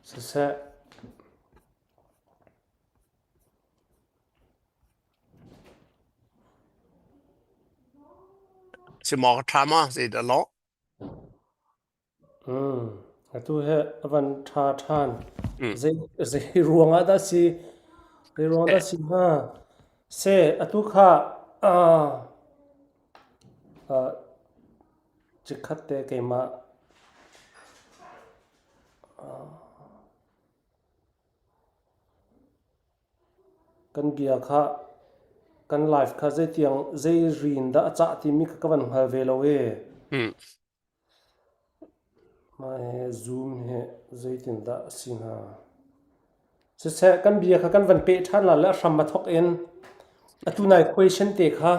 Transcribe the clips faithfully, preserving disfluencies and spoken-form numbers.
Siseh. Simawk a ṭha maw, zei dah law? Hmm. Atu he a van ṭha ṭhan. Hmm. Zei, zei ruangah dah si, zei ruangah dah si ha. Se, atu kha, ah, ah, cikhat te keimah, ah, kan bia kha, kan live kha zei tiang, zei rin dah a cah timi kha ka van hngal ve lo e. Hmm. Mah he Zoom he zeitin dah a si hna. Siseh, kan bia kha kan van peh ṭhan lai le a hram a thawk in, atu nai question te kha,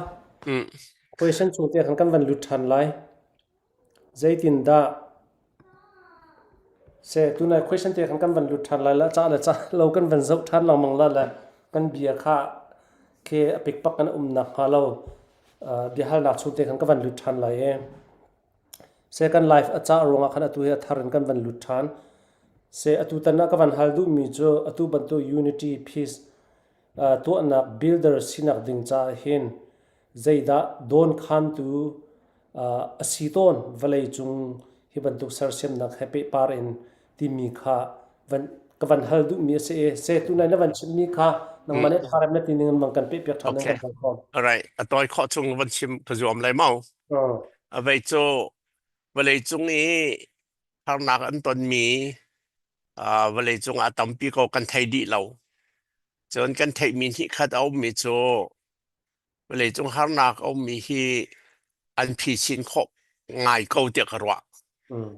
hmm, question chung te khan kan van lut ṭhan lai. Zeitin dah? Se, tunai question te khan kan van lut ṭhan lai le, cah le cah lo kan van zoh ṭhan lengmang lai le, kan bia kha khi a pikpak kan um nakhnga lo, ah, biahalnak chung te khan ka van lut ṭhan lai e. Se, kan live a cah ruangah khan atu hi a thar in kan van lut ṭhan. Se, atu tan ah ka van hal duhmi cu atu bantuk unity, peace, ah, tuahnak builder sinak ding caah hin zeidah dawnkhantu, ah, a si tawn vawleicung hi bantuk sersiamnak he pehpar in timi kha van, ka van hal duhmi a si e. Se, tunai na van chimmi kha nangmah nih, hmm, tharem na ti ning in mang kan pehpiak ṭhan, okay, kan hal khawm. Alright. A tawi khawh chung van chim ka zuam lai maw? Oh. A vei cu vawleicung i harnak an tonmi, aa, vawleicung ah tampi ko kan thei dih lo. Cun kan theihmi hnih khat a ummi cu vawleicung harnak a ummi hi an phisin khawh ngai ko tiah ka ruah. Mm.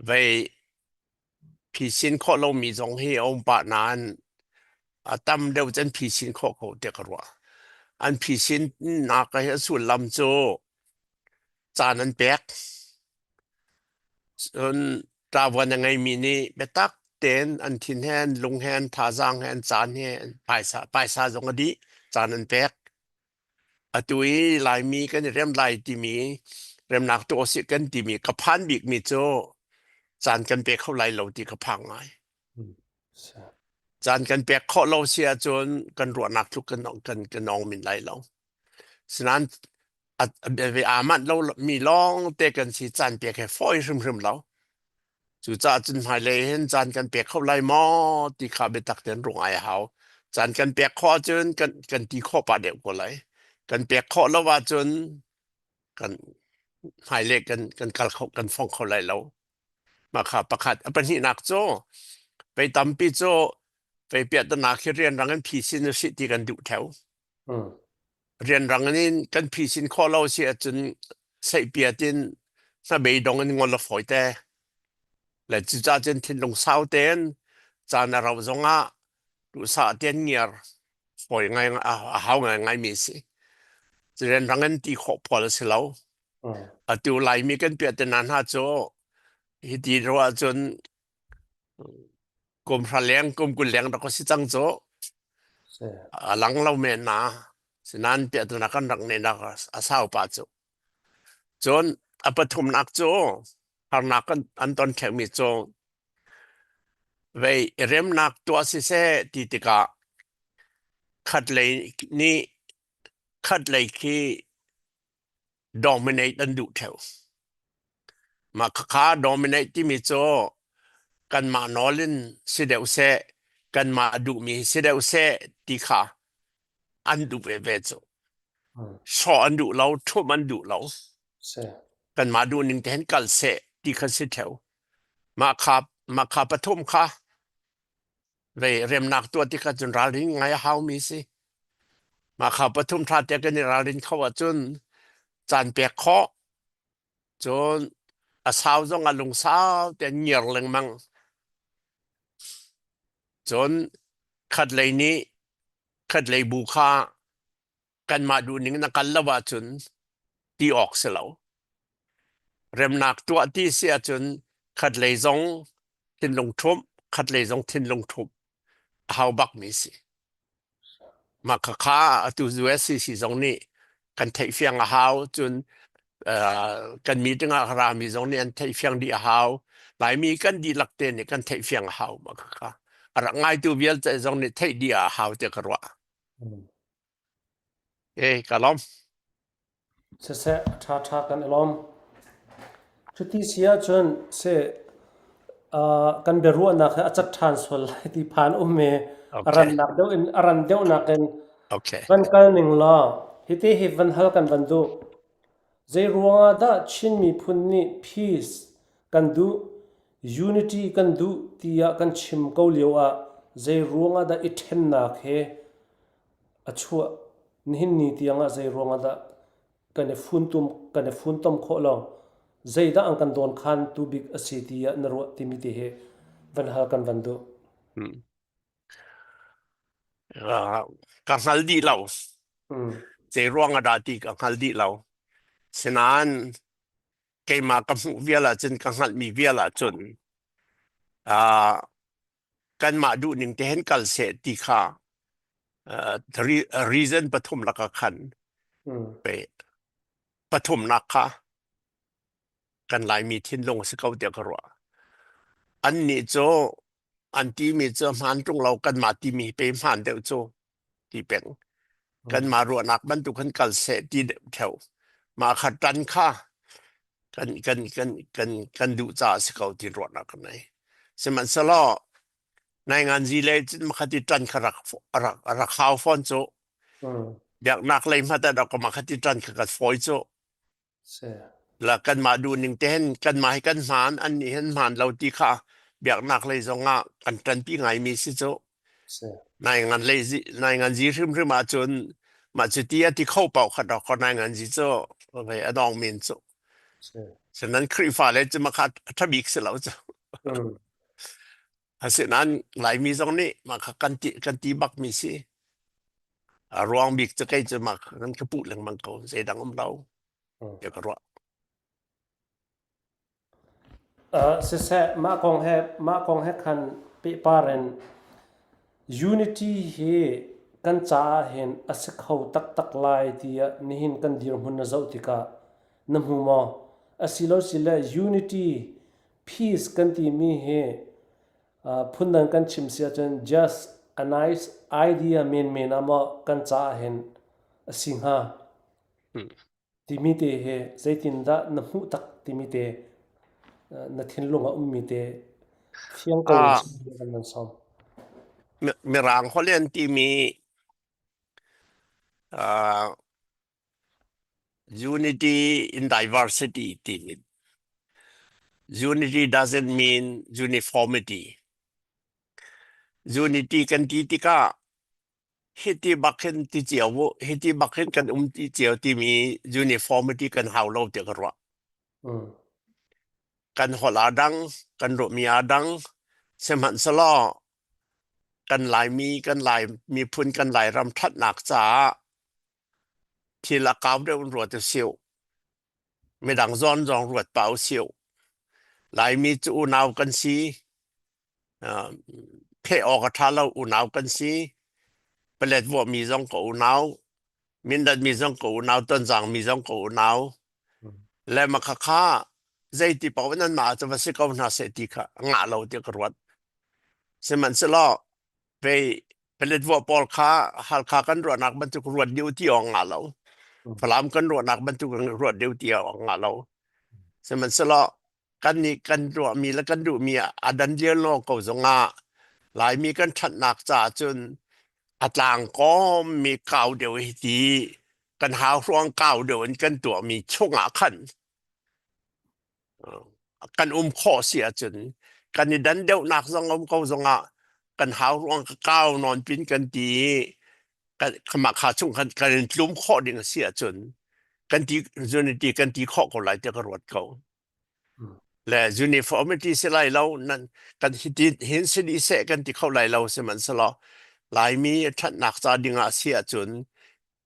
Vei phisin khawh lomi zong hi a um pah nain a tam deuh cu an phisin khawh ko tiah ka ruah. An phisinnak a hi a sullam cu caan an pek. Cun ṭavuan a ngeimi nih biatak tein an thin he, an lung he, an thazaang he, an caan he, an paisa, paisa zong a dih, caan an pek. Atu i Laimi kan i rem lai timi, remnak tuah si kan timi, ka phan bikmi cu caan kan pek kho lai lo ti ka phang ngai. Hmm. Caan kan pek khawh lo si ahcun kan ruahnak tluk kan, kan, kan nawng min lai lo. Sinain a, a, a, a manh lo mi lawngte kan si, caan pek he fawi hrimhrim lo. Cucaah cun hmailei hin caan kan pek kho lai maw ti kha biatak tein rung ai a hau. Caan kan pek khawh ahcun kan, kan ti khawh pah deuh ko lai. Kan pek khawh lo ahcun kan hmailei kan, kan kal kho, kan fong kho lai lo. Mah kha pakhat, a pahnihnak cu vei tampi cu vei piahtanak hi rianrang in phisin usih ti kan duh ṭheu. Hmm. Rianrang in kan phisin khawh lo si ahcun seihpiat in hnabei dong in ngol a fawi te. Le cucaah cun thinlung sau tein caan a rauh zongah duhsah tein ngiar fawi ngai, a, a hau ngai ngai mi si. Cu rianrang in ti khawh pawl a si lo. Hmm. Atu Laimi kan piahternak hna cu hiti ruah cun kum hra leng, kum kul leng rak si cang cu. Si. A lang lo men hna. Sinain piahternak kan rak neihnak a sau pah cu. Cun a pathumnak cu harnak an, an ton ṭhekmi cu vei remnak tuah siseh ti tikah khatlei nih khatlei khi dominate an duh ṭheu. Mah kha, kha dominate timi cu kanmah nawl in si deuh seh, kanmah duhmi si deuh seh ti kha an duh veve cu. Hmm. Sawh an duh lo, ṭhumh an duh lo. Si. Kanmah duh ning tein kal seh ti kha si ṭheu. Mah kha, mah kha pathum kha vei remnak tuah ti kha cun ralrin ngai a haumi si. Mah kha pathum ṭha te kan i ralrin kho ahcun caan pek khawh. Cun a sau zong a lungsau te ngiar lengmang. Cun khatlei nih khatlei bu kha kanmah duh ning na kal lo ahcun ti awk si lo. Remnak tuah ti si ahcun khatlei zong thinlung ṭhumh, khatlei zong thinlung ṭhumh a hau bakmi si. Mah kha kha atu U S C C zong nih kan theihfiang a hau, cun, aa, kan meeting ah rami zong nih an theihfiang dih a hau. Laimi kan dihlak te nih kan theih fiang a hau mah kha. A rak ngaitu vialte zong nih theih dih a hau te ka ruah. Mm. Eh, ka lawm. Siseh, a ṭha ṭha kan i lawm. Cuti si ahcun si, aa, kan biaruahnak hi a cat ṭhan sual lai ti phan um i a Okay. Rannak deuh in, a ran deuhnak in Okay. Van kal ning law, hiti hi van hal kan van duh. Zei ruangah dah Chin miphun nih peace kan duh, unity kan duh tiah kan chim ko lio ah zei ruangah dah i ṭhennak hi a chuah? Nihin ni tiangah zei ruangah dah kan i funtum, kan i funtom khawh lo? Zeidah an kan dawn khan tu bik a si tiah na ruah timi te hi van hal kan van duh. Hmm. Ah, ka hngal dih lo. Hmm. Zei ruangah dah ti ka hngal dih lo. Sinain keimah ka hmuh vial ahcun, ka hngalhmi vial ahcun, ah, kanmah duhning te hen kal seh ti kha, ah, the re-, reason pathum lakah khan Hmm. pe-, pathumnak kha kan Laimi thinlung a si ko tiah ka ruah. Annih cu an timi cu hmaan ṭung lo, kanmah timi hi pei hmaan deuh cu ti peng. Hmm. Kanmah ruahnak bantuk kan kal seh ti deuh ṭheu. Mah kha ṭan kha kan, kan, kan, kan, kan duh caah a si ko tiin ruahnak ka nei. Sihmanhsehlaw, nainganzi lei cun makhat i ṭan kha rak fo-, rak, rak hau fawn cu. Hmm. Biaknak lei hmanh ah dah ko makhat i ṭan kha ka fawi cu. Si. La kanmah duhning te hen, kanmah hi kan hmaan, annih hen hmaan lo ti kha biaknak lei zongah kan ṭanpi ngaimi si cu. Si. Naingan lei zi-, nainganzi hrimhrim ahcun mah cuti a ti kho paoh kha dah ko nainganzi cu vei a dawng men cu. Si. Sinan Khrihfa lei cu makhat a ṭha bik si lo cu. Hmm. Asinain Laimi zong nih mah kha kan ti, kan ti bakmi si. A ruang bik cu kei cu mah kha kan ka puh lengmang ko, zeidang um lo. Hmm. Tiah ka ruah. Ah, siseh, mah kong he, mah kong he khan pehpar in unity hi kan caah hin a si kho taktak lai tiah nihin kan dirhmun na zoh tikah na hmu maw? Asilo sile unity, peace kan timi hi, ah, phundang kan chim si ahcun just a nice idea menmen ah maw kan caah hin a si hnga? Hmm. Timi te he zeitindah na hmuh tak timi te, ah, na thinlung a ummi te fiang ko Ah. in chim kan nan sawm. Mi-, Mirang holh in timi, ah, unity in diversity timi. Unity doesn't mean uniformity. Unity kan ti tikah hiti bak hin ti cio uh, hiti bak hin kan um ti cio timi uniformity kan hau lo tiah ka ruah. Mm. Kan holh aa dang, kan ruahmi aa dang, sihmanhsehlaw kan Laimi, kan Lai miphun, kan Lairam ṭhatnak caah thil a kau deuh in ruat usih. Midang zawn zong ruat pah usih. Laimi cu unau kan si. Aa, pheh awk a ṭha lo unau kan si. Paletwa mi zong ka unau, Mindat mi zong ka unau, Tonzang mi zong ka unau. Hmm. Le makha kha zeiti paoh in anmah cu va si ko hna seh ti kha a ngah lo tiah ka ruat. Sihmanhsehlaw vei Paletwa pawl kha Halkha kan ruahnak bantuk ruat deuh ti awk a ngah lo. Hmm. Falam kan ruahnak bantuk ruat deuh ti awk a ngah lo. Sihmanhsehlaw kannih kan ruahmi le kan duhmi a dan lial lo ko zongah Laimi kan ṭhatnak caah cun a tlangkawmmi kau deuh hi ti, kan hauhruang kau deuh in kan tuahmi chungah khan kan um khawh si ahcun kan i dan deuhnak zong a um ko zongah kan hauhruang ka kau nawn pin kan ti i kan, kan mah kha chung kan, kan in tlum khawh ding a si ahcun kan ti, unity kan ti khawh ko lai tiah ka ruat ko. Hmm. Le uniformity si lai lo, nan, kan hiti, hin si dih seh kan ti kho lai lo, sihmanhsehlaw Laimi ṭhatnak ca dingah a si ahcun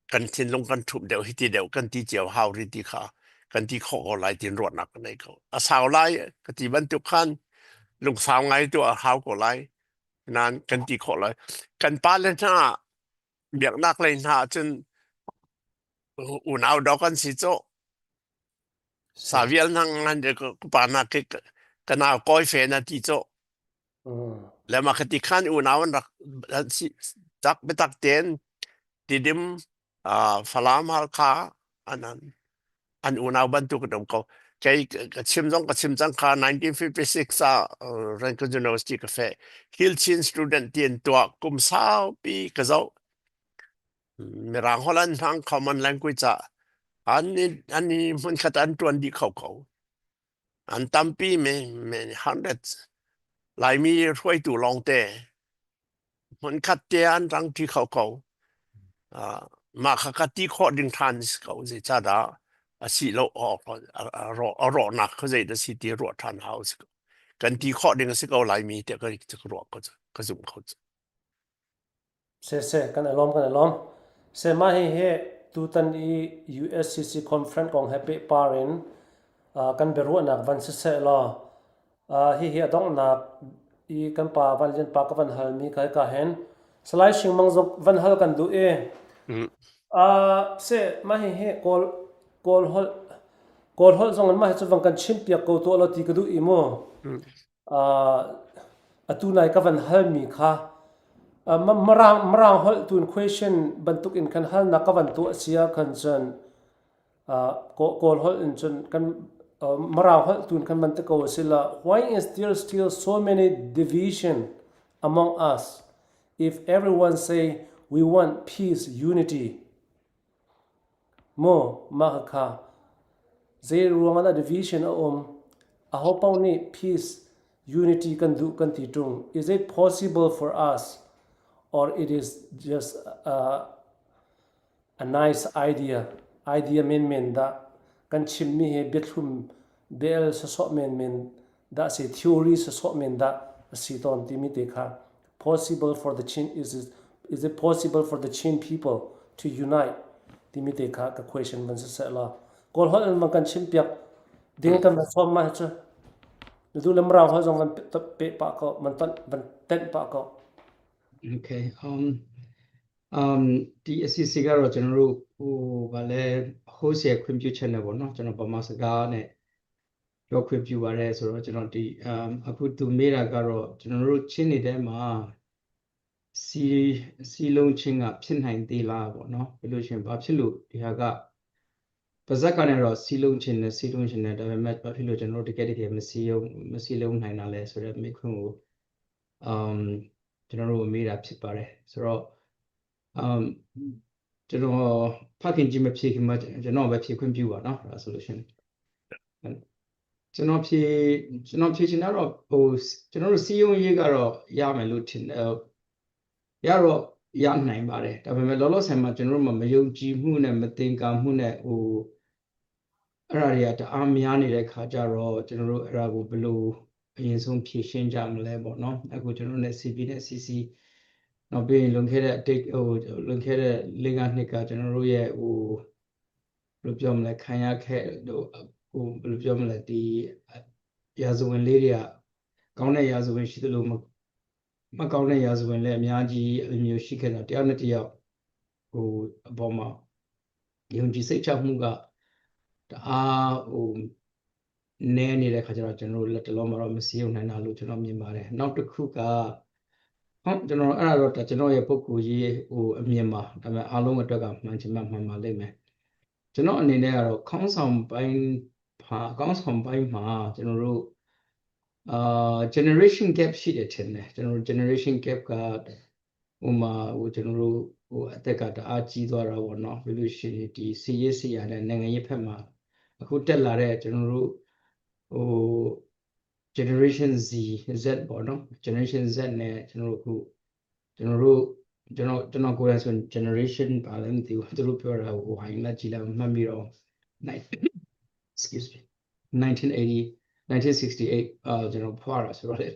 kan thinlung kan ṭhumh deuh, hiti deuh kan ti cio hau rih ti kha kan ti khawh ko lai tiin ruahnak ka nei ko. A sau lai ka ti bantuk khan lungsau ngai tu a hau ko lai. Nan kan ti khawh lai. Kan pa le hna biaknak lei hna ahcun unau dawh kan si cu. Sa vial hna ngan de ku pa hna ke, ke, ka nau kawi fe na ti co. Mm. Le ma ka ti khan unau an rak, an si, tak betak ten, Tidim, ah, Falam Halkha, an, an, an unau bantuk dom ko. Kei ka, ka chim zong, ka chim zong kha nineteen fifty-six a, uh, Rangoon University ka fe. Hill Chin student tin tua kum sau pi ka zo. Mirang hol an hang common language a. An ni, an ni mun khat an tuan di khau khau. An tampi me, me hundreds. Lai mi ruai tu long te. Mun khat te an rang ti khau khau. Ah, ma kha ka ti kho ding than si ko zi cha da. A si lo o ko, a, a ro, a ro nak ko zi da si ti ro than hau si ko. Kan ti kho ding si ko lai mi te ka, ka ro ko, ka zum ko. Se, se, kan alom, kan alom. Se ma hi he, tu tan i U S C C conference kong he pe parin, ah, kan beruanak van se se lo. Ah, hi hi a dongnak i kan pa van lian pa ka van hal mi kai ka hen. Salai Sing Mang zong van hal kan duh e. Mm. Ah, se ma hi hi Kawl, Kawl hol, Kawl hol zong an ma hi chu vang kan chim piak ko tuah lo ti ka duh i mu. Mm. Ah, a tunai ka van hal mi kha. Ah, ma-, marang, marang hol tun question bantuk in kan hal na ka van tuah sia kan chan. Ah, ko-, Kawl hol in chun kan, ah, marang hol tun kan man te ko sila. Why is there still so many division among us if everyone say we want peace, unity? Mo, ma kha. Zei ruang ana division a om. A ho pau ni peace, unity kan duh kan ti tung. Is it possible for us? Or it is just, uh, a nice idea, idea men men da kan chim mi he biathum bel sa so men men da se theory sa so men da a si ton ti mi te kha possible for the Chin, is it, is it possible for the Chin people to unite ti mi te kha ka question van sa sa la. Kawl hol man kan chim piak ding kan van som ma chu. Du lam rau ho zong van pe, pe pa ko, man tan van ten pa ko. Okay. Um, um, ဒီ အစီအစဉ်ကတော့ ကျွန်တော်တို့ ဟို ဗာလဲ host ရဲ့ ခွင့်ပြုချက်နဲ့ပေါ့နော် ကျွန်တော် ဗမာစကားနဲ့ ပြောခွင့်ပြုပါတယ်ဆိုတော့ ကျွန်တော် ဒီ um, အခုသူမေးတာကတော့ ကျွန်တော်တို့ ချင်းတွေထဲမှာ စီ စီလုံးချင်းက ဖြစ်နိုင်သေးလားပေါ့နော်။ ဘယ်လိုရှင် ဘာဖြစ်လို့ ဒီဟာက ပါဇက်ကနေတော့ စီလုံးချင်းနဲ့ စီလုံးချင်းနဲ့ ဒါပေမဲ့ ဘာဖြစ်လို့ ကျွန်တော်တို့ တကယ်တကယ် မစီရုံ မစီလုံးနိုင်တာလဲဆိုတဲ့ မေးခွန်းကို um, ကျွန်တော်တို့ မေးတာ ဖြစ်ပါတယ်။ ဆိုတော့ um, ကျွန်တော် ဖခင်ကြီး မဖြေခင်မှာ ကျွန်တော်ပဲ ဖြေခွင့်ပြုပါနော်။ ဒါဆိုလို့ရှိရင် ကျွန်တော် ဖြေ ကျွန်တော် ဖြေချင်တာတော့ ဟို ကျွန်တော်တို့ စီရုံရေးကတော့ ရမယ်လို့ ထင်တယ်။ ရတော့ ရနိုင်ပါတယ်။ ဒါပေမဲ့ လောလောဆယ်မှာ ကျွန်တော်တို့မှာ မယုံကြည်မှုနဲ့ မသင်္ကာမှုနဲ့ ဟို အဲ့ဒါတွေက တအားများနေတဲ့ခါကျတော့ ကျွန်တော်တို့ အဲ့ဒါကို ဘယ်လို အရင်ဆုံး ဖြေရှင်းကြမလဲပေါ့နော်။ အခု ကျွန်တော်တို့နဲ့ စီပီနဲ့ စီစီ နောက်ပြီးရင် လွန်ခဲ့တဲ့ အတိတ် ဟို လွန်ခဲ့တဲ့ လေးငါးနှစ်က ကျွန်တော်တို့ရဲ့ ဟို ဘယ်လိုပြောမလဲ ခံရခဲ့ ဟို ဟို ဘယ်လိုပြောမလဲ ဒီ ရာဇဝင်လေးတွေက ကောင်းတဲ့ ရာဇဝင် ရှိသလို မ မကောင်းတဲ့ ရာဇဝင်လည်း အများကြီး အဲ့လိုမျိုး ရှိခဲ့တာ တယောက်နဲ့တယောက် ဟို အပေါ်မှာ ယုံကြည်စိတ်ချမှုက တအား ဟို နည်းနေတဲ့ခါကျတော့ ကျွန်တော်တို့ လက်တလောမှာတော့ မစည်းရုံးနိုင်တာလို့ ကျွန်တော် မြင်ပါတယ်။ နောက်တစ်ခုက ဟော ကျွန်တော် အဲ့ဒါတော့ ဒါ ကျွန်တော်ရဲ့ ပုဂ္ဂိုလ်ရေး ဟို အမြင်ပါ။ ဒါပေမဲ့ အားလုံးအတွက်က မှန်ချင်မှ မှန်ပါလိမ့်မယ်။ ကျွန်တော် အနေနဲ့ကတော့ ခေါင်းဆောင်ပိုင်းမှာ ခေါင်းဆောင်ပိုင်းမှာ ကျွန်တော်တို့ အာ generation gap ရှိတယ် ထင်တယ်။ ကျွန်တော်တို့ generation gap က ဥပမာ ဟို ကျွန်တော်တို့ ဟို အသက်က တအားကြီးသွားတာပေါ့နော်။ ပြီးလို့ရှိရင် ဒီ စစ်ရေးစစ်ရာနဲ့ နိုင်ငံရေးဘက်မှာ အခု တက်လာတဲ့ ကျွန်တော်တို့ ဟို generation Z Z ပေါ့နော်။ generation Z နဲ့ ကျွန်တော်တို့ အခု ကျွန်တော်တို့ ကျွန်တော် ကျွန်တော်ကိုယ်တိုင်ဆိုရင် generation ဘာလဲမသိဘူး။ သူတို့ပြောတာကို ဟို ဟိုင်းလာကြည့်လိုက် မှတ်မိတော့ nineteen, excuse me, nineteen eighty, nineteen sixty-eight အာ ကျွန်တော် ဖွားတာဆိုတော့လေ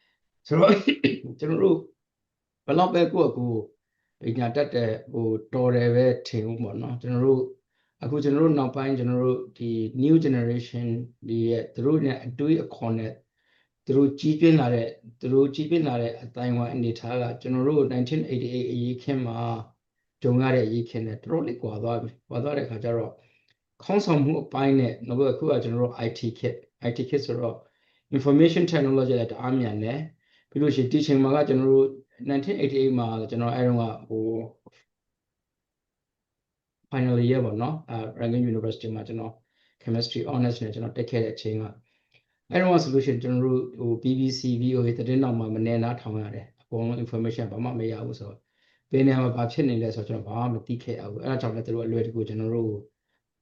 ။ ဆိုတော့ ကျွန်တော်တို့ ဘယ်လောက်ပဲ ကိုယ့်အကိုယ် ပညာတတ်တယ် ဟို တော်တယ်ပဲ ထင်ဦးပေါ့နော်။ ကျွန်တော်တို့ အခု ကျွန်တော်တို့ နောက်ပိုင်း ကျွန်တော်တို့ ဒီ new generation ဒီရဲ့ သူတို့နဲ့ အတွေးအခေါ်နဲ့ သူတို့ ကြီးပြင်းလာတဲ့ သူတို့ ကြီးပြင်းလာတဲ့ အသိုင်းအဝိုင်း အနေအထားက ကျွန်တော်တို့ nineteen eighty-eight အရေးအခင်းမှာ ကြုံရတဲ့ အရေးအခင်းနဲ့ တော်တော်လေး ကွာသွားပြီ။ ကွာသွားတဲ့အခါကျတော့ ခေါင်းဆောင်မှုအပိုင်းနဲ့ နောက်ပြီး အခုက ကျွန်တော်တို့ IT ခေတ် IT ခေတ်ဆိုတော့ information technology လည်းတအားမြန်တယ်။ ပြီးလို့ရှိရင်ဒီချိန်မှာကကျွန်တော်တို့ nineteen eighty-eight မှာကျွန်တော်အဲတုန်းကဟို final year ပေါ့နော်အဲ Rangoon University မှာကျွန်တော် chemistry honours နဲ့ကျွန်တော်တက်ခဲ့တဲ့အချိန်ကအဲတုန်းကဆိုလို့ရှိရင်ကျွန်တော်တို့ဟို BBC VOA သတင်းတောင်မှမနေနားထောင်ရတယ်အကုန်လုံး information ဘာမှမရဘူးဆိုတော့ဘယ်နေရာမှာဘာဖြစ်နေလဲဆိုတော့ကျွန်တော်ဘာမှမသိခဲ့ရဘူးအဲဒါကြောင့်လည်းသူတို့အလွယ်တကူကျွန်တော်တို့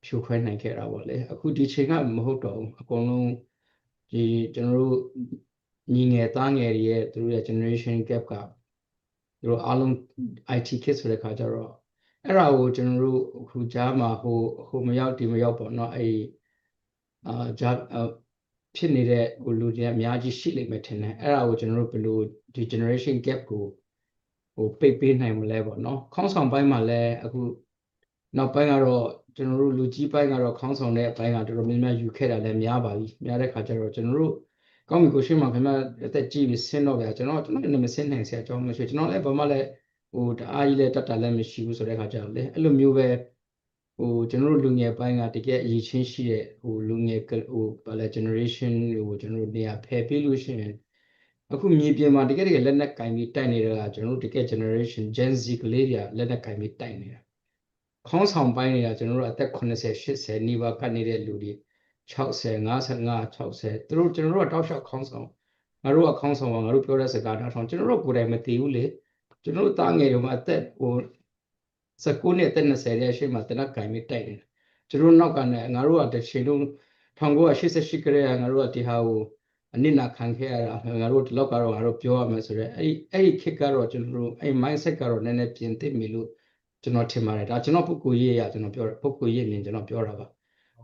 ဖြိုခွဲနိုင်ခဲ့တာပေါ့လေအခုဒီချိန်ကမဟုတ်တော့ဘူးအကုန်လုံးဒီကျွန်တော်တို့ညီငယ်သားငယ်တွေရဲ့သူတို့ရဲ့ generation gap ကသူတို့အားလုံး IT ခေတ်ဆိုတဲ့ခါကျတော့အဲ့ဒါကိုကျွန်တော်တို့အခုကြားမှာဟိုဟိုမရောက်ဒီမရောက်ပေါ့နော်အဲ့အာကြားအာဖြစ်နေတဲ့ဟိုလူတွေအများကြီးရှိလိမ့်မယ်ထင်တယ်အဲ့ဒါကိုကျွန်တော်တို့ဘယ်လိုဒီ generation gap ကိုဟိုပိတ်ပေးနိုင်မလဲပေါ့နော်ခေါင်းဆောင်ပိုင်းမှာလည်းအခုနောက်ပိုင်းကတော့ကျွန်တော်တို့လူကြီးပိုင်းကတော့ခေါင်းဆောင်တဲ့အပိုင်းကတော်တော်များများယူခဲ့တာလည်းများပါပြီများတဲ့ခါကျတော့ကျွန်တော်တို့ကောင်းပြီကိုရှိမှခင်ဗျာအသက်ကြီးပြီဆင်းတော့ဗျာကျွန်တော်ကျွန်တော်လည်းမဆင်းနိုင်ဆရာကျောင်းမရှိကျွန်တော်လည်းဘာမှလည်းဟိုတအားကြီးလည်းတတ်တာလည်းမရှိဘူးဆိုတဲ့ခါကျတော့လေအဲ့လိုမျိုးပဲဟိုကျွန်တော်တို့လူငယ်ပိုင်းကတကယ်အရည်ချင်းရှိတဲ့ဟိုလူငယ်ဟိုဘာလဲ generation ဟိုကျွန်တော်တို့နေရာဖယ်ပေးလို့ရှိရင်အခုမြေပြင်မှာတကယ်တကယ်လက်နက်ကင်ပြီးတိုက်နေတာကကျွန်တော်တို့တကယ် generation Gen Z ကလေးတွေကလက်နက်ကင်ပြီးတိုက်နေတာခေါင်းဆောင်ပိုင်းတွေကကျွန်တော်တို့အသက်80 80နီးပါးကတ်နေတဲ့လူတွေ60 55 60သူတို့ကျွန်တော်တို့ကတောက်လျှောက်ခေါင်းဆောင်ငါတို့ကခေါင်းဆောင်ပါငါတို့ပြောတဲ့စကားနားထောင်ကျွန်တော်တို့ကိုယ်တိုင်မသိဘူးလေကျွန်တော်တို့သားငယ်တွေမှာအသက်ဟို19နှစ်အသက်20ရဲ့အရှိမှတနက်ကင်ပြီးတိုက်နေတာကျွန်တော်တို့နောက်ကနေငါတို့ကတစ်ချိန်လုံး1988ကလေးကငါတို့ကဒီဟာကိုအနစ်နာခံခဲ့ရတာငါတို့ဒီလောက်ကတော့ငါတို့ပြောရမယ်ဆိုတော့အဲ့ဒီအဲ့ဒီခေတ်ကတော့ကျွန်တော်တို့အဲ့ဒီ mindset ကတော့နည်းနည်းပြင်သင့်ပြီလို့ကျွန်တော်ထင်ပါတယ်ဒါကျွန်တော်ပုဂ္ဂိုလ်ရေးအရကျွန်တော်ပြောပုဂ္ဂိုလ်ရေးအမြင်ကျွန်တော်ပြောတာပါ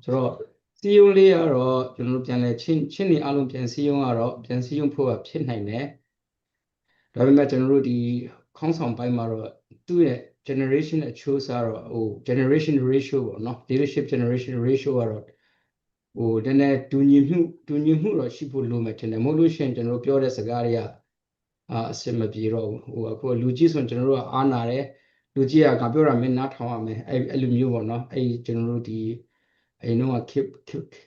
ဆိုတော့စီယုံလေးကတော့ကျွန်တော်တို့ပြန်လဲချင်းချင်းနေအားလုံးပြန်စီယုံကတော့ပြန်စီယုံဖို့ကဖြစ်နိုင်တယ်ဒါပေမဲ့ကျွန်တော်တို့ဒီခေါင်းဆောင်ပိုင်းမှာတော့သူ့ရဲ့ generation အချိုးအစားတော့ဟို generation ratio ပေါ့နော် leadership generation ratio ကတော့ဟိုနည်းနည်းတူညီမှုတူညီမှုတော့ရှိဖို့လိုမယ်ထင်တယ်မဟုတ်လို့ရှိရင်ကျွန်တော်တို့ပြောတဲ့စကားတွေကအာအဆင်မပြေတော့ဘူးဟိုအခုလူကြီးဆိုရင်ကျွန်တော်တို့ကအားနာတယ်လူကြီးကငါပြောတာမင်းနားထောင်ရမယ်အဲ့အဲ့လိုမျိုးပေါ့နော်အဲ့ကျွန်တော်တို့ဒီအရင်တော့ခေတ်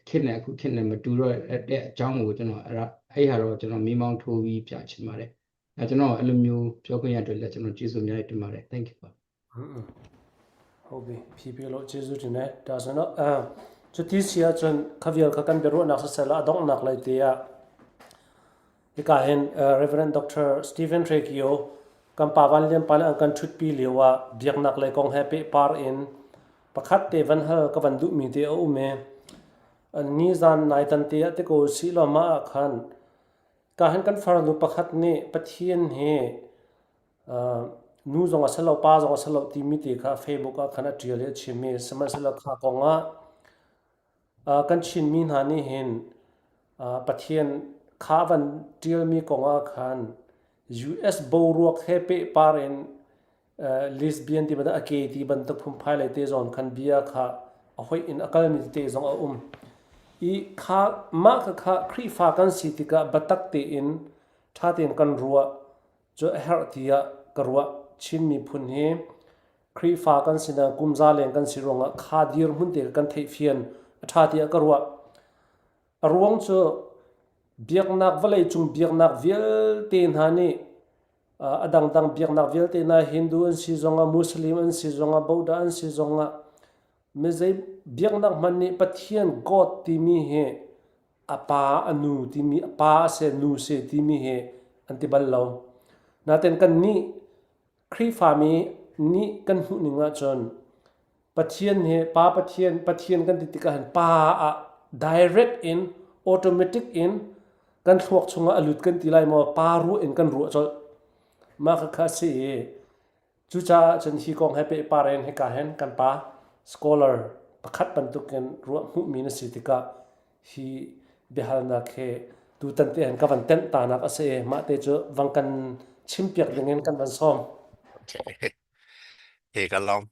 ခေတ်နဲ့အခုခေတ်နဲ့မတူတော့တဲ့အကြောင်းကိုကျွန်တော်အဲ့ဒါအဲ့ဟာတော့ကျွန်တော်မီးမောင်းထိုးပြီးပြချင်ပါတယ်ဒါကျွန်တော်အဲ့လိုမျိုးပြောခွင့်ရအတွက်လည်းကျွန်တော်ကျေးဇူးအများကြီးတင်ပါတယ် thank you ပါဟုတ်ပြီဖြည်းဖြည်းလို့ကျေးဇူးတင်တယ်ဒါဆိုတော့အဲသူတီးစီအချွန်ခဝီယလ်ခကန်ဘီရူနက်ဆက်ဆက်လာအတော့နက်လိုက်တရားဒီကဟင် Reverend Doctor Stephen Trekio ကမ်ပါဝန်လျံပါလန်ကန်ထုတ်ပီလီဝါဘျက်နက်လိုက်ကောင်းဟဲပေပါရင်းပခတ်တေဝန်ဟဲကဝန်ဒုမီတေအုမဲနီဇန်နိုင်တန်တေအတေကိုစီလမအခန် Ka hin kan far nu pakhat nih Pathian hi, aa, nu zong a si lo, pa zong a si lo timi te kha Facebook ah khan a ṭial i a chim i, sihmanhsehlaw kha kongah, aa, kan Chinmi hna nih hin, aa, Pathian kha a van ṭialmi kongah khan U S boruak he pehpar in, eh, lesbian ti bantuk, a gay ti bantuk phunphai lei te zawn khan bia kha a hoih in a kalmi te zong a um. I kha, mah kha, kha Khrihfa kan si tikah biatak tein ṭha tein kan ruah. Cu a herh tiah ka ruah. Chin miphun hi Khrihfa kan si nain kum za leng kan si ruangah kha dirhmun te kan theih fian a ṭha tiah ka ruah. A ruang cu biaknak, vawleicung biaknak vialte hna nih, aa, a dangdang biaknak vialte hna, Hindu an si zongah, Muslim an si zongah, Buddha an si zongah, mizei biaknak hmanh nih Pathian God timi hi a pa, a nu timi, a pa a si, nu si timi hi an ti bal lo. Natein kannih Khrihfami nih kan hmuh ning ahcun Pathian hi, Pa Pathian, Pathian kan ti tikah hin Pa ah direct in, automatic in kan thluak chungah a lut kan ti lai maw? Pa ruah in kan ruah colh. Mah kha kha a si i, cucaah cun hi kong he pehpar in hika hin kan pa scholar pakhat bantukin ruah hmuhmi na si tikah, hi biahalnak hi tutan te hin ka van tenh tanak a si i, mah te cu van kan chimpiak dingin kan van sawm. Okay. Hi ka lawm.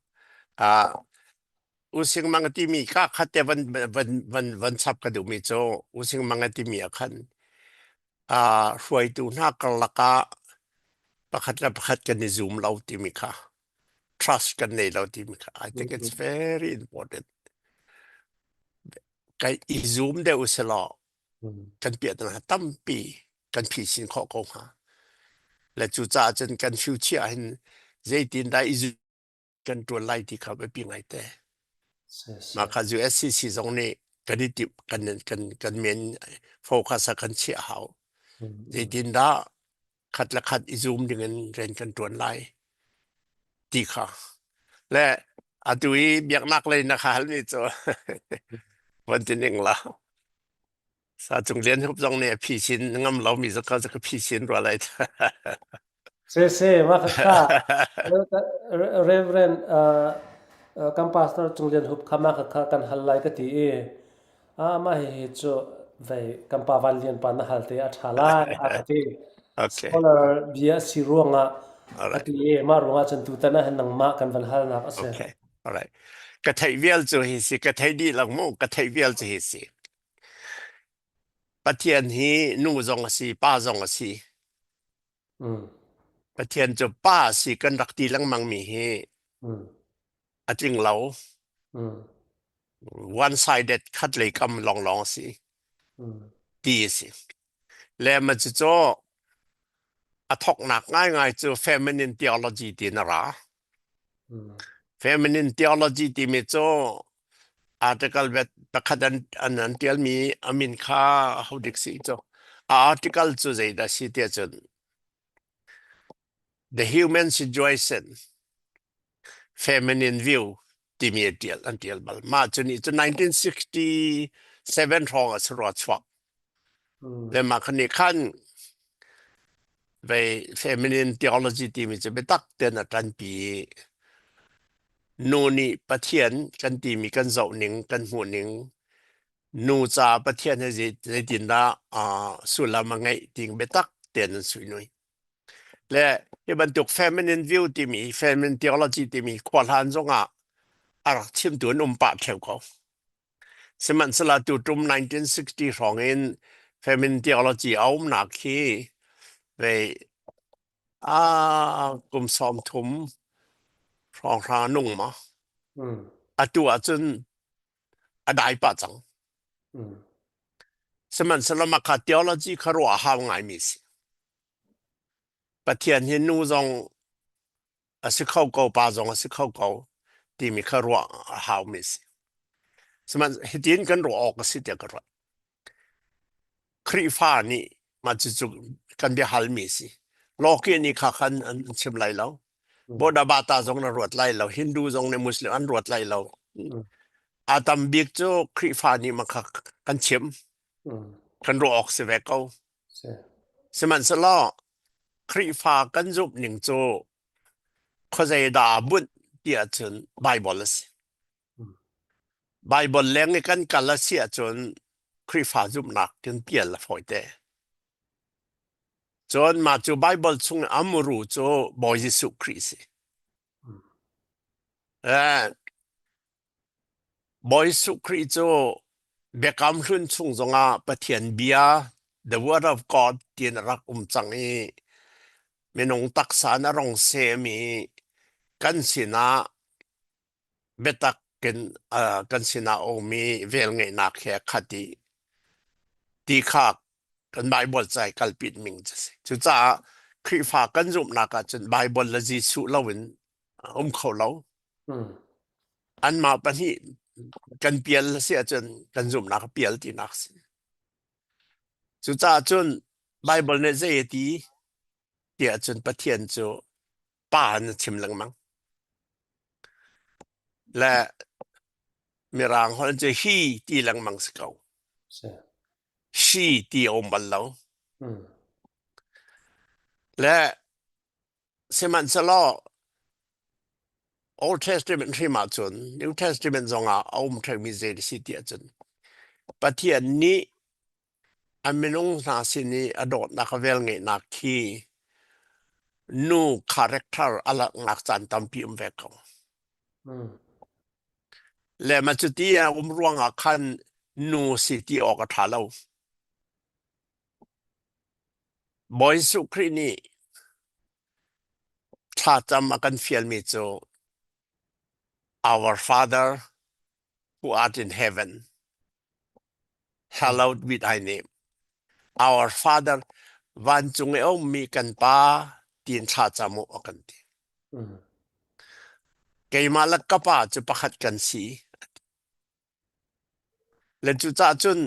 Ah, U Sing Mang a timi ka khat te van, van, van, van chap ka duhmi cu U Sing Mang a timi a khan, ah, hruaitu hna karlak ah pakhat le pakhat kan i zum lo timi kha, trust kan nei lo timi kha, I think it's very important. Kan i zum deuh u si law, kan piahna tampi kan phisin khawh ko hnga. Le cucaah cun kan future hin zeitindah i zu kan ṭuan lai ti kha biapi ngai te. Mah kha U S C C zong nih kan i timh, kan, kan, kan men focus a kan chiah hau. Zeitindah khat le khat i zum dingin rian kan ṭuan lai ti kha. Le atu i biaknak lei na kha hal mi cu van ti ning la. Sa Cung Lian Hup zong nih a phisin ngam lo mi zong kha, zong kha phisin rua lai ta. Se, se, mah kha kha. Re-, Reverend, uh, uh, kan Pastor Cung Lian Hup kha mah kha kha kan hal lai ka ti i. Ah, mah hi hi cu vei kan Pa Van Lian pa na hal te a ṭha lai a ka ti. Okay. Scholar bia a si ruangah a ti i, mah ruangah cun tutan ah hin nangmah kan van halnak a si. Okay. Alright. Ka theih vial cu hi si, ka theih dih lo mu, ka theih vial cu hi si. Pathian hi nu zong a si, pa zong a si. Pathian cu pa a si kan rak ti lengmang mi hi a tling lo. One sided, khat lei kam lawnglawng a si ti a si. Le ma cu cu a thoknak ngaingai cu feminine theology ti na ra. Feminine theology timi cu article vet pakhat an, an, an ṭialmi a min kha ho dik si cu. A article cu zeidah si tiah cun The Human Situation, Feminine View timi a ṭial, an ṭial bal. Mah cu nih cu nineteen sixty seven hrawng a si rua chuak. Le mah kha nih khan vei feminine theology timi cu biatak tein a ṭanpi i nu nih Pathian kan timi kan zoh ning, kan hmuh ning, nu ca Pathian he zei-, zeitindah, aa, sullam a ngeih ding biatak tein an suih nui. Le hi bantuk feminine view timi, feminine theology timi khuahlan zongah a rak chimtu an um pah ṭheu ko. Sihmanhsehlaw tuṭum nineteen sixty hrawngin feminine theology a umnak hi vei, aa, kum sawmthum hrawnghrang a nung maw? Atu ahcun a dai pah cang. Sihmanhsehlaw mah kha theology kha ruah a hau ngaimi si. Pathian hi nu zong a si kho ko, pa zong a si kho ko timi kha ruah a haumi si. Sihman hitin kan ruah awk a si tiah ka ruat. Khrihfa nih mah cucu kan bia halmi si. Lawki nih kha khan an chim lai lo. Buddha bata zong na ruat lai lo. Hindu zong nih Muslim an ruat lai lo. A tam bik cu Khrihfa nih mah kha kan chim. Kan ruah awk si ve ko. Sihmanhsehlaw Khrihfa kan zumh ning cu khuazei dah a bunh tiah cun Baibal a si. Baibal leng i kan kal a si ahcun Khrihfa zumhnak kan pial a fawi te. Cun mah cu Baibal chung a muru cu Bawi Jesuh Khrih si. Eh, Bawi Jesuh Khrih cu biakam hlun chung zongah Pathian bia, the Word of God, tiin a rak um cang i minung taksa in a rung sem i kan sinah biatak in, aa, kan sinah a um i velngeihnak he a khat i ti kha kan Baibal ca i kalpit ming cu si. Cucaah Khrihfa kan zumhnak ahcun Baibal le Jesuh loin a um kho lo. Anmah pahnih kan pial a si ahcun kan zumhnak a pial tinak si. Cucaah cun Baibal nih zei a ti tiah cun Pathian cu pa na chim lengmang. Le Mirang holh cu he ti lengmang si ko. She ti a um bal lo. Le sihmanhsehlaw Old Testament hrim ahcun New Testament zongah a um ṭheumi zei a si tiah cun Pathian nih a minung hna sin i a dawtnak a velngeihnak khi nu character a langhnak caan tampi um ve ko. Le mah cuti a um ruangah khan nu si ti awk a ṭha lo. Bawi Jesuh Khrih nih thlacam a kan fialmi cu, Our Father who art in heaven, hallowed be thy name. Our Father, vancung i a ummi kan Pa, tiin thlacam uh a kan ti. Keimah le ka Pa cu pakhat kan si. Le cucaah cun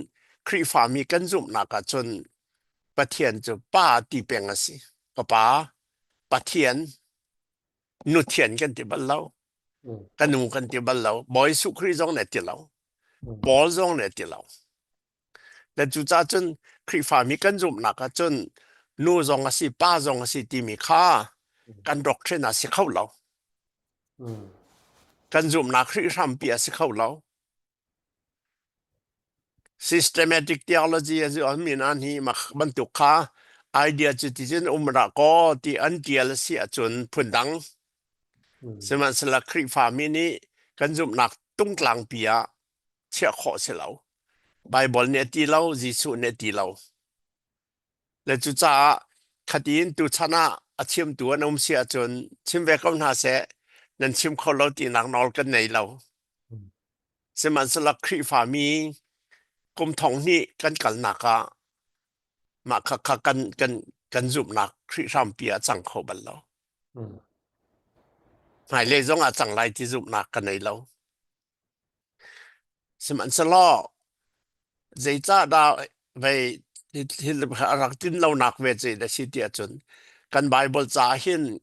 Khrihfami kan zumhnak ahcun Pathian cu Pa ti peng a si. Ka Pa, Pathian, nuthian kan ti bal lo, ka nu kan ti bal lo, Bawi Jesuh Khrih zong nih ti lo, Paul zong nih ti lo. Le cucaah cun Khrihfami kan zumhnak ahcun nu zong a si, pa zong a si timi kha kan doctrine a si kho lo. Kan zumhnak hrihrampi a si kho lo. Systematic theology a zummi hna nih mah bantuk kha idea cu ti cun um rah ko ti an tial a si ahcun phundang. Sihmanhsehlaw Khrihfami nih kan zumhnak tungtlangpi ah chiah khawh si lo. Baibal nih a ti lo, Jesuh nih a ti lo. Le cucaah khatin tuchan ah a chimtu an um si ahcun chim ve ko hna seh, nan chim kho lo tinak nawl kan nei lo. Sihmanhsehlaw Khrihfami kum thong hnih kan kalnak ah mah kha, kha kan, kan, kan zumhnak hrihrampi ah a cang kho bal lo. Hmailei zongah a cang lai ti zumhnak ka nei lo. Sihmanhsehlaw, zeicahdah vei hi, hi a rak tin lonak ve ceih a si ti ahcun kan Baibal caah hin,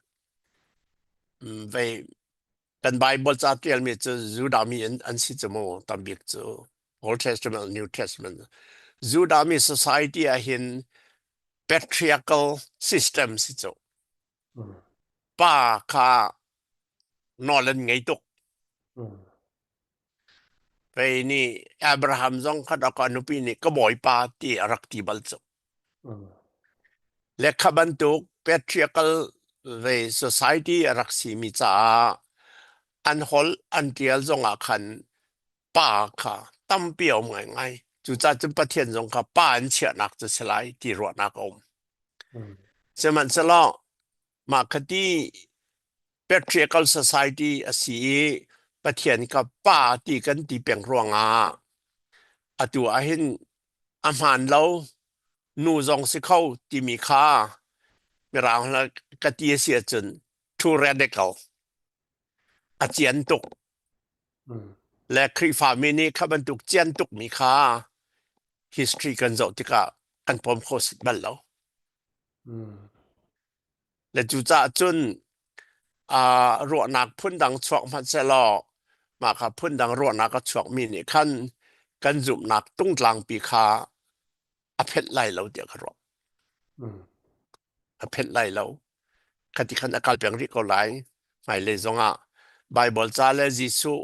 mm, vei kan Baibal ca ṭialmi cu Judah mi an, an si cu mu, tam bik cu Old Testament, New Testament. Judah mi society ah hin patriarchal system si cu. Pa kha nawl an ngei tuk. Vei nih Abraham zong khat a ka nupi nih ka bawipa ti a rak ti bal cu. Le kha bantuk patriarchal vei society a rak simi caah an holh an ṭial zongah khan pa kha tampi a um ngaingai. Cucaah cun Pathian zong kha pa an chiahnak cu si lai ti ruahnak a um. Sihmanhsehlaw, mah khati patriarchal society a si i Pathian kha pa ti kan ti peng ruangah atu ah hin a hmaan lo, nu zong si kho timi kha Mirang hla ka ti a si ahcun too radical, a cian tuk. Le Khrihfami nih kha bantuk cian tukmi kha history kan zoh tikah kan pom kho si bal lo. Le cucaah cun, aa, ruahnak phundang chuak hmanh sehlaw, mah kha phundang ruahnak a chuakmi nih khan kan zumhnak tungtlangpi kha a phelh lai lo tiah ka ruah. A phelh lai lo. Kha ti khan a kal peng rih ko lai. Hmailei zongah Baibal ca le Jesuh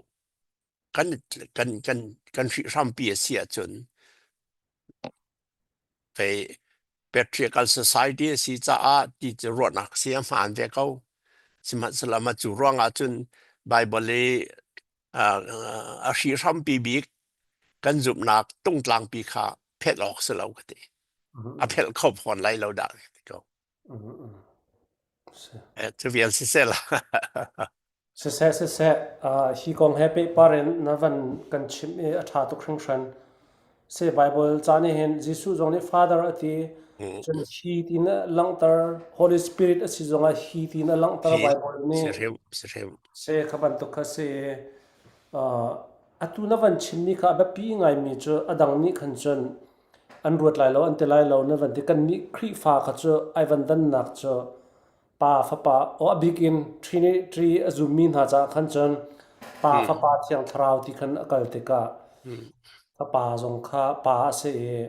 kan, kan, kan, kan hrihrampi a si ahcun, vei patriarchal society a si caah ti cu ruahnak si a hmaan ve ko. Sihmanhsehlaw, mah cu ruangah cun Baibal i, aa, a hrihrampi bik kan zumhnak tungtlangpi kha phelh awk si lo ka ti. A phelh kho fawn lai lo dah ka ti ko. Eh, cu vial siseh la. Siseh, siseh, ah, hi kong he pehpar in na van kan chimh i a ṭha tuk hringhran. Se Bible ca nih hin Jesuh zong nih Father a ti, cun hi tiin a langhter, Holy Spirit a si zongah hi tiin a langhter Bible nih. Si hrim, si hrim. Se kha bantuk kha si i, ah, atu na van chimmi kha a biapi ngaimi cu a dang nih khan cun an ruat lai lo, an ti lai lo, na van ti. Kannih Khrihfa kha cu ai van dannak cu Pa, Fapa, aw, a bik in Trinity a zummi hna caah khan cun Pa, Fapa, Thiang Thlarau ti khan a kal tikah Fapa zong kha Pa a si i,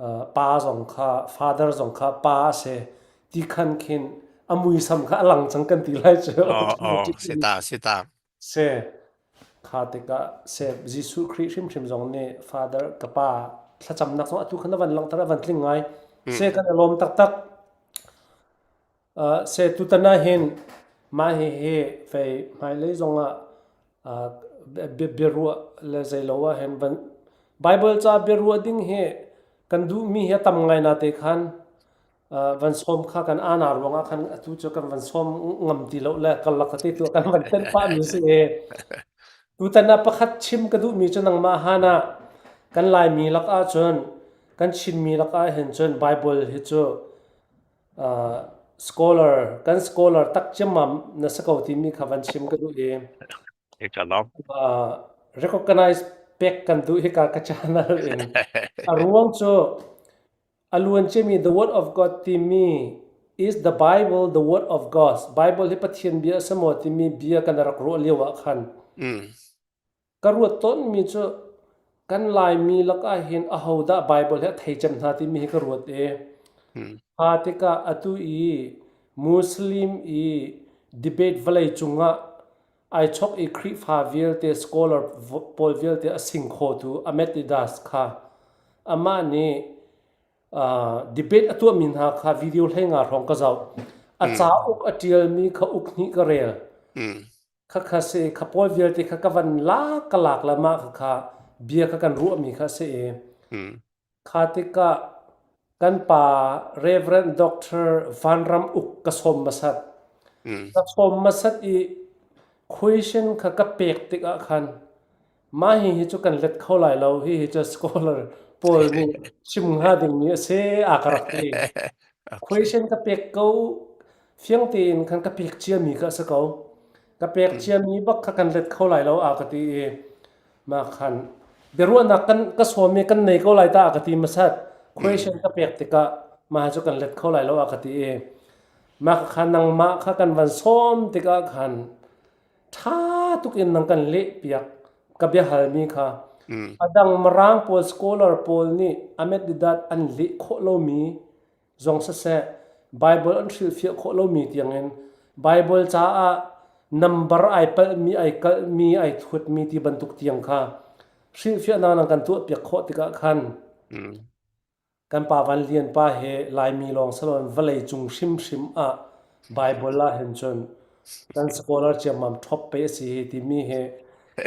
aa, Pa zong kha, Father zong kha Pa a si ti khan khin a muisam kha a lang cang kan ti lai cu. Aw, aw, si ta, si ta. Se, kha tikah se Jesuh Khrih hrimhrim zong nih Father ka Pa thlacamnak zong atu khan a van langhter, a van tling ngai. Se kan i lawm taktak. Ah, se tutan ah hin mah hi hi vei hmailei zongah, ah, bia-, bia-, biaruah le zei lo ah hin van, Bible ca biaruah ding hi kan duhmi hi a tam ngai nain te khan, ah, van sawm kha kan aana ruangah khan atu cu kan van sawm ngam ti lo le karlak ka ti tu kan van tenh pahmi si e. Tutan ah pakhat chim ka duhmi cu nangmah han ah kan Laimi lak ah cun kan Chinmi lakah hin cun Bible hi cu, aa, scholar, kan scholar tak ciammam na si ko timi kha van chim ka duh i, Hi ka lawm. Aa, recognize pek kan duh hi ka, ka channel in. A ruang cu a luan ciami The Word of God timi, "Is the Bible the Word of God? Bible hi Pathian bia a si maw?" timi bia kan rak ruah lio ah khan, Mm. ka ruat tawnmi cu kan Laimi lakah hin ahodah Bible hi a thei cem hna timi hi ka ruat i, Mm. kha tikah atu i Muslim i debate vawlei cungah aa chawk i Khrihfa vialte, scholar v-, pawl vialte a sing khawhtu Ahmedidas kha amah nih, aa, debate a tuahmi hna kha video hleinga hrawng ka zoh. A Mm. cauk a ṭialmi kha uk hnih ka rel. Mm. Kha kha si, kha pawl vialte kha ka van lak, ka lak le mah kha, kha bia kha kan ruahmi kha si i. Mm. Kha tikah kan pa Reverend Doctor Van Ram Uk ka sawm masat. Mm. Ka sawm masat i question kha ka pek tikah khan, mah hi, hi cu kan let kho lai lo, hi, hi cu scholar pawl nih chim hnga dingmi a si, a ka rak ti. Okay. Question ka pek ko, fiang tein khan ka pek ciami kha a si ko. Ka pek Mm. ciami bak kha kan let kho lai lo, a ka ti i, mah khan biaruahnak kan, ka sawm i kan nei ko lai ta, a ka ti masat. Question Mm. ka pek tikah, mah cu kan let kho lai lo, a ka ti i, mah kha khan nangmah kha kan van sawm tikah khan ṭha tuk in nang kan leh piak, ka biahalmi kha. Mm. A dang Mirang pawl, scholar pawl nih Ahmedidas an leh khawh lomi zong siseh, Bible an hrilhfiah khawh lomi tiangin, Bible caah number aa palhmi, aa kalhmi, aa thuatmi ti bantuk tiang kha hrilhfiahnak nang kan tuahpiak khawh tikah khan, Mm. kan pa Van Lian pa hi Laimi lawng si loin vawlei cung hrimhrim ah Bible ah hin cun kan scholar ciammam ṭhawp pei a si hi timi hi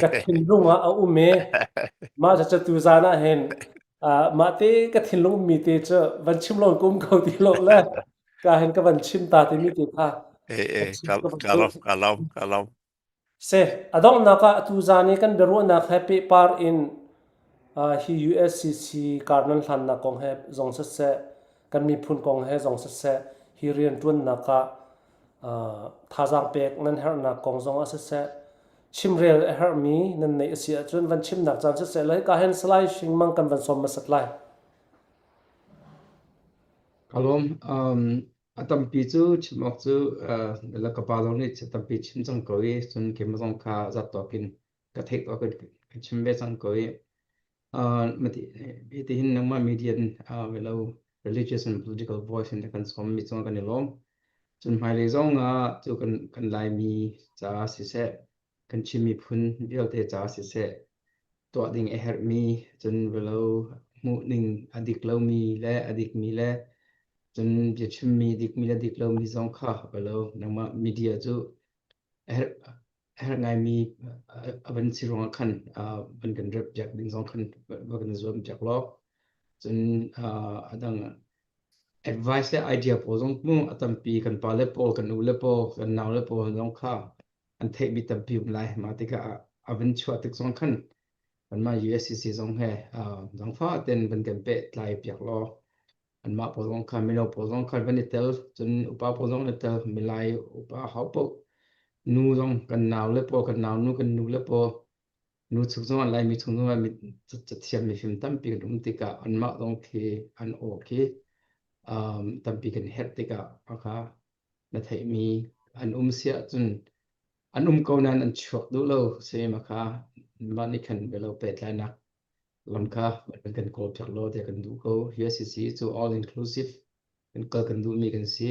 ka thinlung ah a um i, mah cu, cu tu zan ah hin, aa, mah te ka thinlung ummi te cu van chim lo in ka um ko ti lo le, ka hin ka van chim ta timi te kha Eh, eh, ka chim ka, ka van ka lawm, ka lawm, ka lawm. Si, a donghnak ah atu zan i kan biaruahnak he pehpar in, aa, hi U S C C kar nan hlannak kong he zong siseh, kan miphun kong he zong siseh, hi rianṭuannak ah, aa, thazaang pek nan herhnak kong zong a siseh, chimrel a herhmi nan neih a si ahcun van chimnak caan siseh, lai ka hin slide hringmang kan van sawm masat lai. Ka lawm, um, a tampi cu chim awk cu, uh, la ka pa zong nih a tampi chim cang ko i, cun keimah zong kha zat tawk in ka theih tawk in ka chim ve cang ko i, uh, mah ti, hiti hin nangmah media in, uh, velo religious and political voice in kan sawmmi cungah kan i lawm. Cun hmailei zong ah cu kan, kan Laimi caah siseh, kan Chin miphun vialte caah siseh, tuah ding a herhmi, cun velo hmuh ning a dik lomi le a dikmi le, cun biachimmi dikmi le dik lomi zong kha velo nangmah media cu a herh, a herh ngaimi, a, a van si ruangah khan, aa, van kan remh piak ding zong khan va, va kan zuam piak law. Cun, aa, a dang advice le idea pawl zong hmu a tampi kan pa le pawl, kan nu le pawl, kan nau le pawl zong kha an theihmi tampi um lai. Mah tikah a, a van chuah tik zong khan kanmah U S C C zong he, aa, zangfah tein van kan pehtlai piak law. Anmah pawl zong khan, mino pawl zong khan van i tel, cun upa pawl zong i tel, milai upa hau paoh, nu zong kan nau le pawl, kan nau nu, kan nu le pawl, nu chung zong an Laimi chung zong an mi ca, ca thiam mifim tampi kan um tikah anmah zong khi an aw khi, um, tampi kan herh tikah a kha na theihmi an um si ahcun an um ko nain an chuak duh lo si mah kha, mah nih khan bia lo pehtlainak lam kha kan kawl piak law tiah kan duh ko. U S C C cu all inclusive kan kal kan duhmi kan si.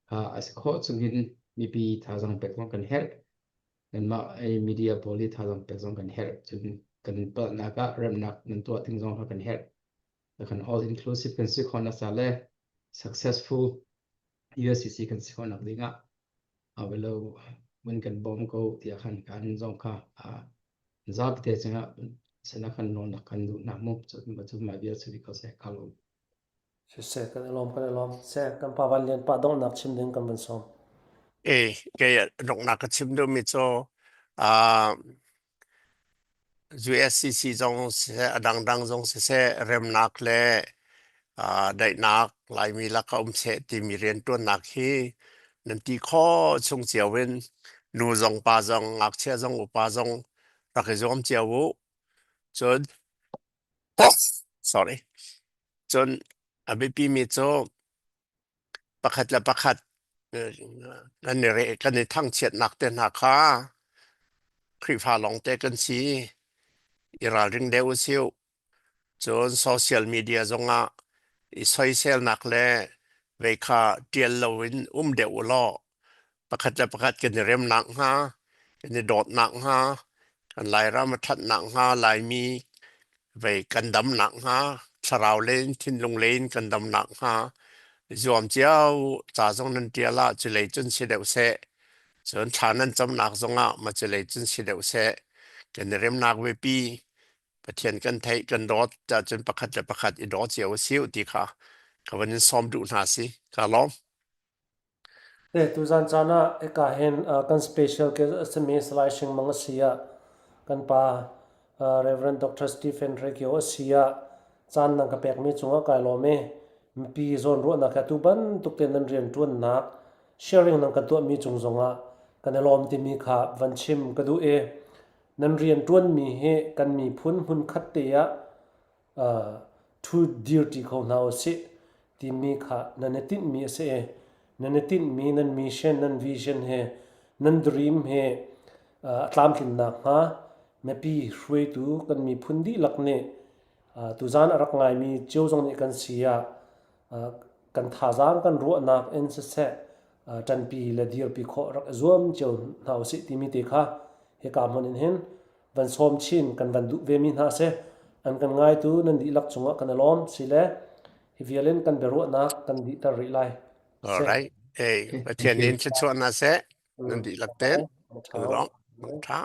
Kha a si khawh chungin mipi thazaang pek zong kan herh. Nanmah ei media pawl i thazaang pek zong kan herh. Cun kan palhnak ah remhnak nan tuah ding zong kha kan herh. Kan all inclusive kan si khawhnak ca le successful U S C C kan si khawhnak dingah a bia lo mun kan bawm ko tiah khan kan zong kha, a, zapi te cungah sinah khan nawlnak kan duhnak mu cu, cu mah vial si ko seh ka lawm. Siseh, kan i lawm, kan i lawm. Seh, kan pa Van Lian pa donghnak chim ding kan van sawm. Eh, kei donghnak ka chim duhmi cu, aa, U S C C zong siseh, a dangdang zong siseh, remnak le, aa, daihnak Laimi lakah um seh timi riantuannak hi nan ti khawh chung cio in, nu zong pa zong, ngakchia zong upa zong rak i zuam cio uh. Cun, sorry. Cun a biapimi cu pakhat le pakhat, eh, kan i re-, kan i thangchiatnak te hna kha Khrihfa lawngte kan si, i ralring deuh u si uh. Cun social media zongah i soiselnak le veikha ṭial loin um deuh u law, pakhat le pakhat kan i remnak hnga, kan i dawtnak hnga, kan Lairam a ṭhatnak hnga, Laimi vei kan damnak hnga, thlarau lei in, thinlung lei in kan damnak hnga. Zuam cio uh, ca zong nan ṭial ah, culei cun si deuh seh. Cun thla nan camnak zongah ma culei cun si deuh seh. Kan i remnak vepi Pathian kan theih, kan dawt, cun pakhat le pakhat i dawt cio a si uh ti kha ka van in sawm duh hna si, ka lawm. Te, tuzan caan ah hika hin, ah, kan special guest a simi Salai Shing Mang a si ah, kan pa, ah, Reverend Doctor Stephen Rekio a si ah, caan nan ka pekmi cungah kai lawm i, mipi zawn ruahnak hi atu bantuk te nan rianṭuannak, sharing nan kan tuahmi cung zongah kan i lawm timi kha van chim ka duh i, nan rianṭuanmi hi kan miphun hmunkhat te ah, aa, ṭhu dir ṭi kho hna u sih timi kha nan i tinhmi a si i, nan i tinhmi, nan mission, nan vision hi, nan dream hi, aa, a tlamtlinnak hnga, mipi hruaitu kan miphun dihlak nih, aa, tuzan a rak ngaimi cio zong nih kan si ah, aa, kan thazaang, kan ruahnak in siseh, aa, ṭanpi le dirpi khawh rak i zuam cio hna u sih timi te kha hika hmun in hin van sawm chin, kan van duh vemi hna a si. An kan ngaitu nan dihlak cungah kan i lawm si le, hi vial in kan biaruahnak kan dihter rih lai. Alright. Ei, Pathian in thluachuah hna seh, nan dihlak tein kan lawm, kan ṭha.